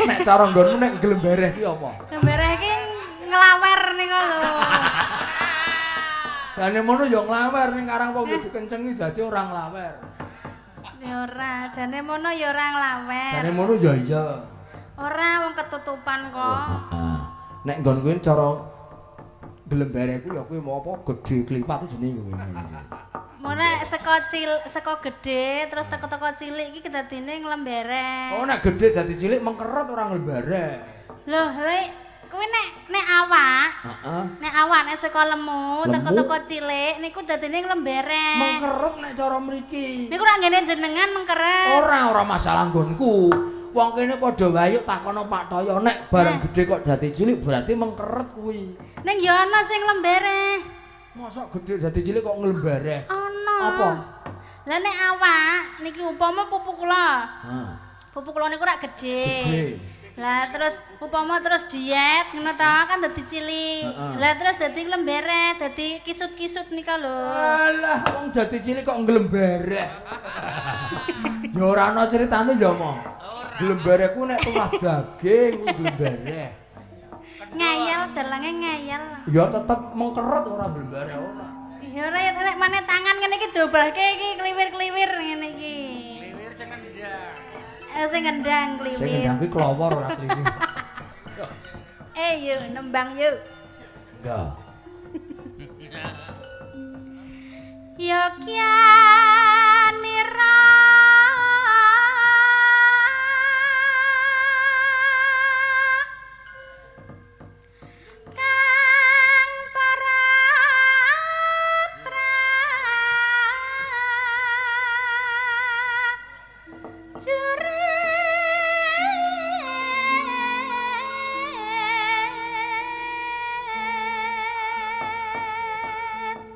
Nek cara nggonmu nek nglembereh ki apa? Nglembereh ki nglawer niku lho. Jane mono ya nglawer ning karang wong dikencengi dadi ora nglawer. Ya ora, jane mono ya ora nglawer. Jane mono ya iya. Ora wong ketutupan kok. Heeh. Nek nggon kuwi cara nglembereh kuwi ya kuwi mau apa gedhe kliwat jenenge kuwi. Mono nek saka saka gedhe terus teko-teko cilik iki dadine nglembereh. Oh nek gedhe dadi cilik mengkeret ora nglembereh. Loh, lek kuwi nek awak, heeh. Nek awak nek saka lemu teko-teko cilik niku dadine nglembereh. Mengkeret nek cara mriki. Niku ora ngene jenengan mengkeret. Ora, ora masalah nggonku. Wong kene padha wae yuk takono Pak Toyo nek barang gedhe kok dadi cilik berarti mengkeret kuwi. Ning ya ana sing nglembereh. Mosok gedhe dadi cilik kok nglembereh? Ana. Apa? Lah nek awak niki upama pupu kula. Heeh. Pupu kula niku rak gedhe. Gedhe. Lah terus upama terus diet ngono ta kan dadi cilik. Lah terus dadi nglembereh, dadi kisut-kisut nika lho. Alah wong dadi cilik kok nglembereh. Ya ora ana critane ya, Mo. Nglembereh ku nek tulah daging kuwi nglembereh. Ngeyel dalange ngeyel. Ya tetep mengkeret ora nglembereh ora. Ya ora ya nek maneh tangan ngene iki dobahke iki kliwir-kliwir ngene iki. Kliwir sing ngendang. Sing ngendang kliwir. Sing ngendang kuwi klowor ora kliwir. Yuk nembang yuk. Enggak. Ya kianira kang para prajurit.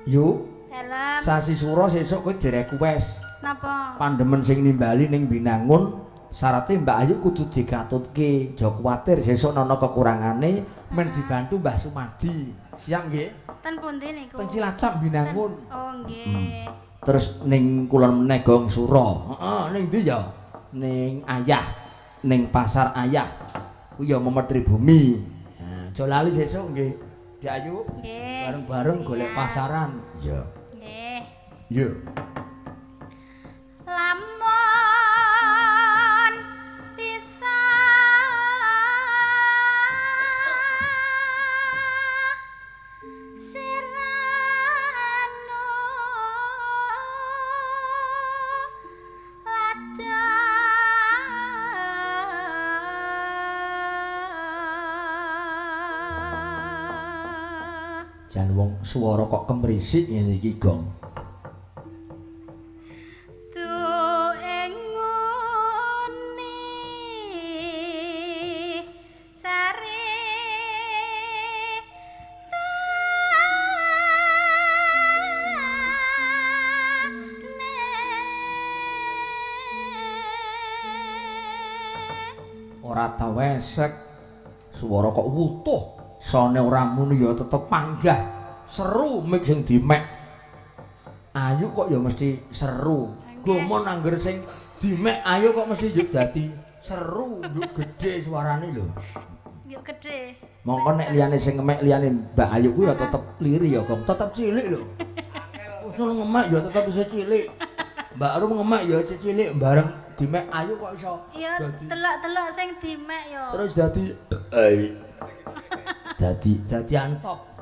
Yuk. Dalem. Sasi sura sesuk kowe direquest. Napa? Pandemen sing nimbali ning Binangun, syarate Mbak Ayu kudu dikatutke. Aja kuwatir sesuk ana kekurangane men dibantu Mbah Sumadi. Siap nggih? Ten pundi niku? Ten Cilacap Binangun. Oh nggih. Terus ning kulon meneh Gong Sura. Heeh, ning ndi ya? Ning Ayah, ning Pasar Ayah. Kuwi ya memetri bumi. Nah, aja lali sesuk nggih. Dik Ayu. Nggih. Bareng-bareng golek pasaran. Iya. Nggih. Iya. Lamun bisa sirano lada Jan wong swara kok kemrisik ngene iki, Gong. Tu ing nguni cari Ora tau esek. Swara kok wutuh. Sone ora muni ya tetep panggah. Seru mik sing dimek. Ayu kok ya mesti seru. Gomon angger sing dimek ayu kok mesti yuk dadi seru, yuk gedhe suarane lho. Yuk gedhe. Mongko nek liyane sing ngemek liyane Mbak Ayu kuwi ya tetep liri ya, Gong. Tetep cilik lho. Usul ngemek ya tetep isih cilik. Mbak Rum ngemek ya isih cilik bareng dimek ayu kok iso. Ya telok-telok sing dimek ya. Terus dadi dadi antop.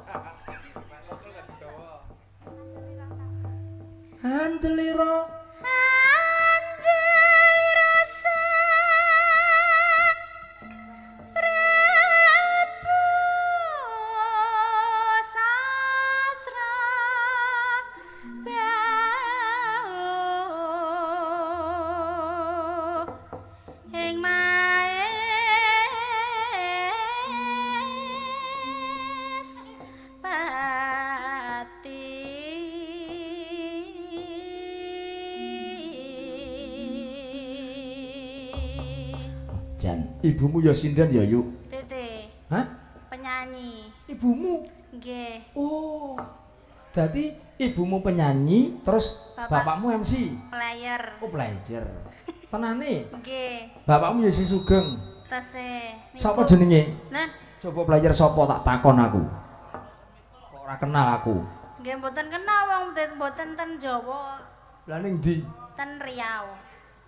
Andelira andelira sang Prabu Sasra Bahu ing maes pati. Jan, ibumu ya sinden ya, Yuk? Tete. Hah? Penyanyi. Ibumu? Nggih. Oh. Dadi ibumu penyanyi, terus bapakmu MC? Player. Oh, player. Tenane? Nggih. Bapakmu ya si Sugeng? Tesih. Sapa jenenge? Nah, coba player sapa tak takon aku. Kok ora kenal aku? Nggih mboten kenal wong mboten ten Jawa. Lah ning ndi? Ten Riau.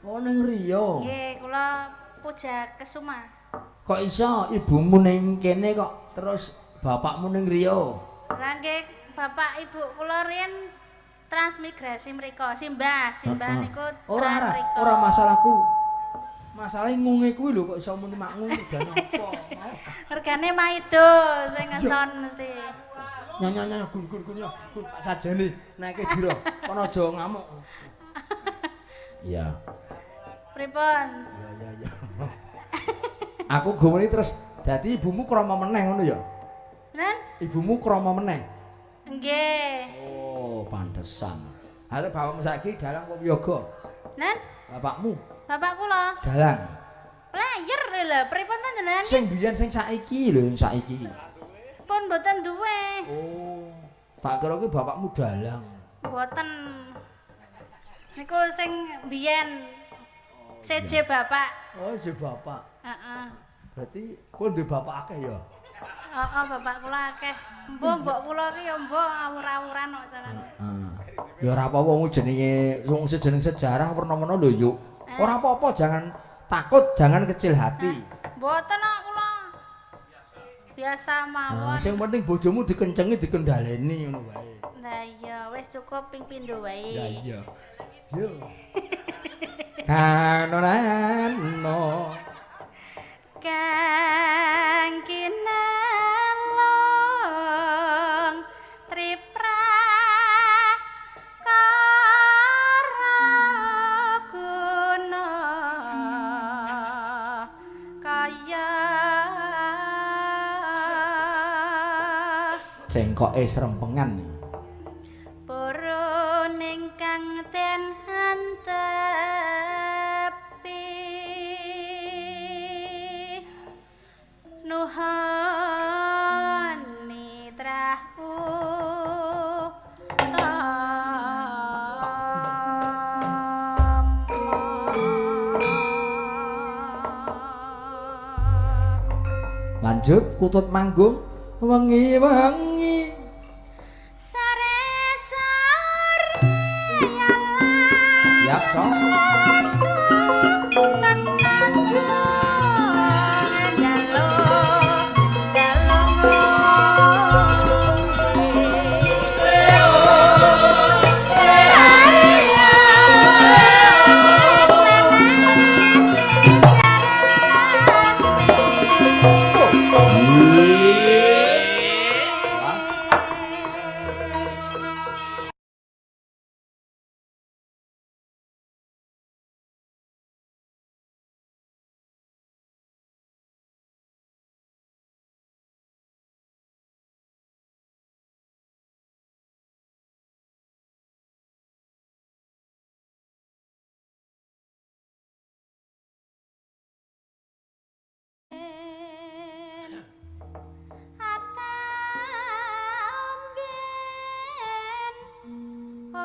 Oh ning Riau. Nggih, kula Puja Kesuma. Kok iso ibumu ning kene kok terus bapakmu ning Riau? Lah nggih, bapak ibu kula riyen transmigrasi mriko, simbah, simbah niku ora ora masalahku. Masalahe ngunge kuwi lho kok iso muni makngung regane apa? Regane maido sing ngeson mesti. Nyonya gun gun gun gun Pak Sajene naike dira kono aja ngamuk. Iya. Pripun? Iya iya iya. Aku gomeni terus dadi ibumu krama meneh ngono ya? Nen? Ibumu krama meneh? Nggih. Oh, pantesan. Hale bapakmu saiki dalang apa wiyaga? Nen? Bapakmu? Bapak kula. Dalang. Player lho, pripun ta jenengan? Sing biyen sing saiki lho, sing saiki. Pun mboten duwe. Oh. Tak kira kuwi bapakmu dalang. Mboten. Niku sing biyen seje bapak. Oh, seje bapak. Heeh. Berarti kowe duwe bapak akeh ya? Heeh, bapak kula akeh. Mbok mbok kula ki ya mbok awur-awuran kok carane. Heeh. Ya ora apa-apa wong jenenge wong jeneng sejarah werna-werna lho yuk. Ora apa-apa, jangan takut, jangan kecil hati. Mboten kok kula. Biasa mawon. Sing penting bojomu dikencengi, dikendhaleni ngono wae. Lah iya, wis cukup ping pindho wae. Lah iya. Yo. Kanonano. Kang kinelung tripra kara guna kaya cengkoke srempengan purun ingkang den antepi nuhon nitrah lanjut kutut manggung wengi-wengi sare-sare siap cok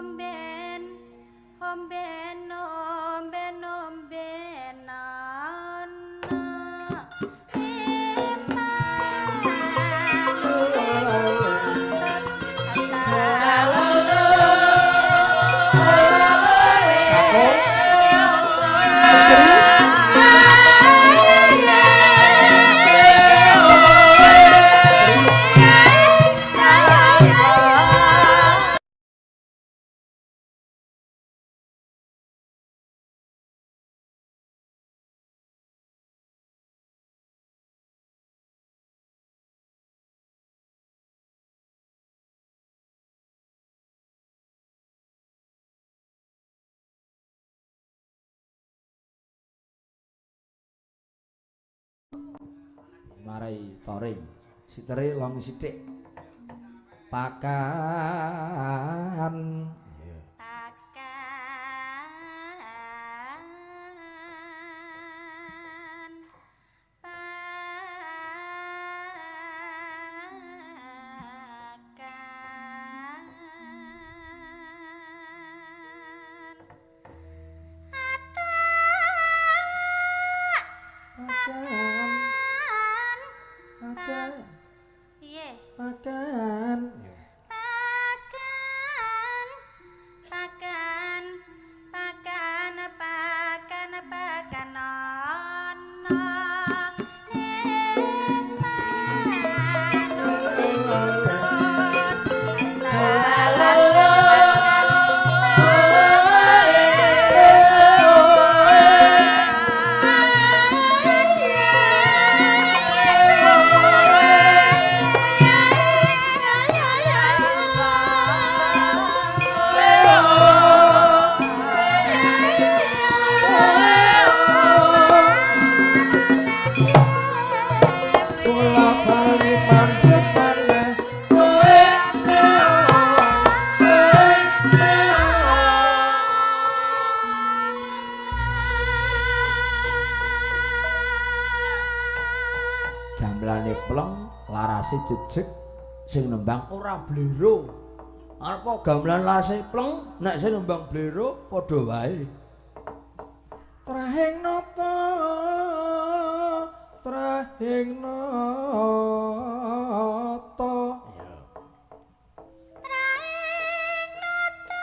Omben, omben, omben, omben, ana marai storing sitere long sithik pakan pakan pakan atak pakan. Pakan. Pakan. Pakan. Pakan pakan pakan ana Gamelane pleng, larase jejeg, sing nembang ora blero. Arep gamelan larase pleng, nek sing nembang blero padha wae. Trahing nata, trahing nata. Trahing nata,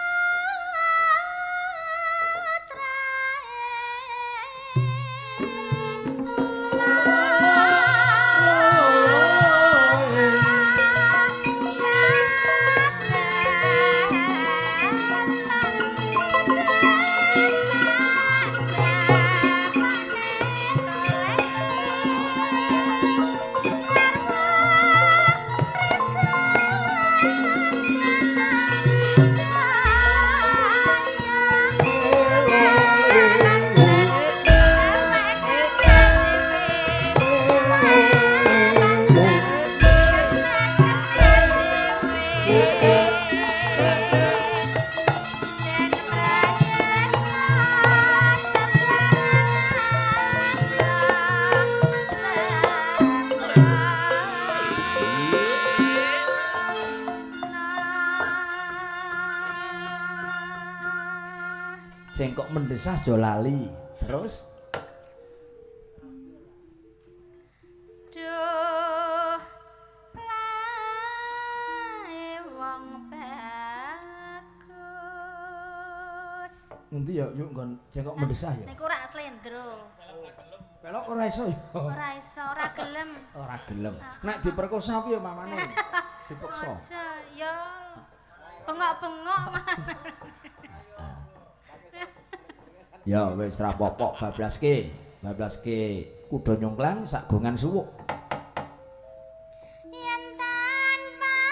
Cengkok mendesah aja lali. Terus duh lae wong bagus. Ngendi ya yuk nggon cengkok mendesah ya? Niku rak slendro. Pelok ora iso ya? Ora iso, ora gelem. Ora gelem. Nek diperkosa piye mamane? Dipaksa. Aja ya. Bengok-bengok Mas. Ya wis ra apa-apa, bablaske. Bablaske kuda nyongklang sak gongan suwuk. Yen tan panggih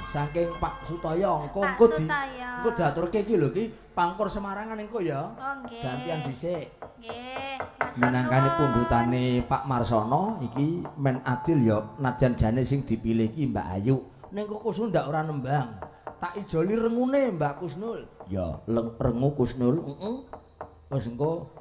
Saking Pak Sutoyo engko engko di engko diaturke iki lho iki pangkur Semarangan engko ya. Oh, nggih. Gantian dhisik. Nggih. Minangkane pundhutane Pak Marsono iki men adil ya najan jane sing dipilih iki Mbak Ayu. Ning kok Kusnul ndak ora nembang. Tak ijoli rengune Mbak Kusnul. Ya, rengu Kusnul. Heeh. Wis engko